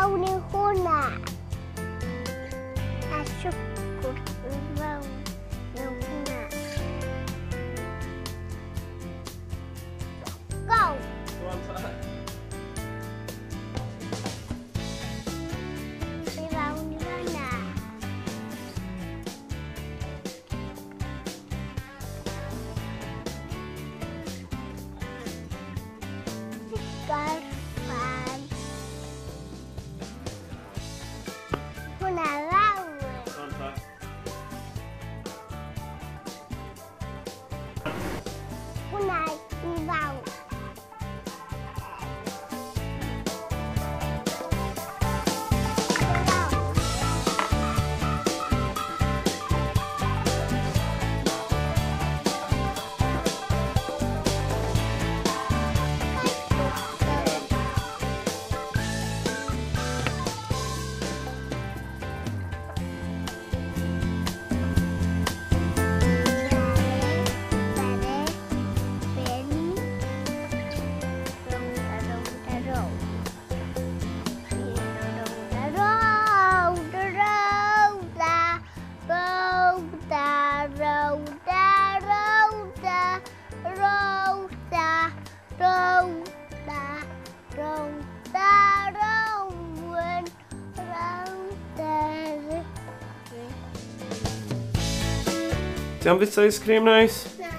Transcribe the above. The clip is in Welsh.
Fewn i hwnna. A siwgr i fewn mewn hwnna. Go! Go on, ta. I fewn i hwnna. Gorffan. Hwnna lawr. Go on, ta. Hwnna i fewn. Ti am bit ice cream nice? Na.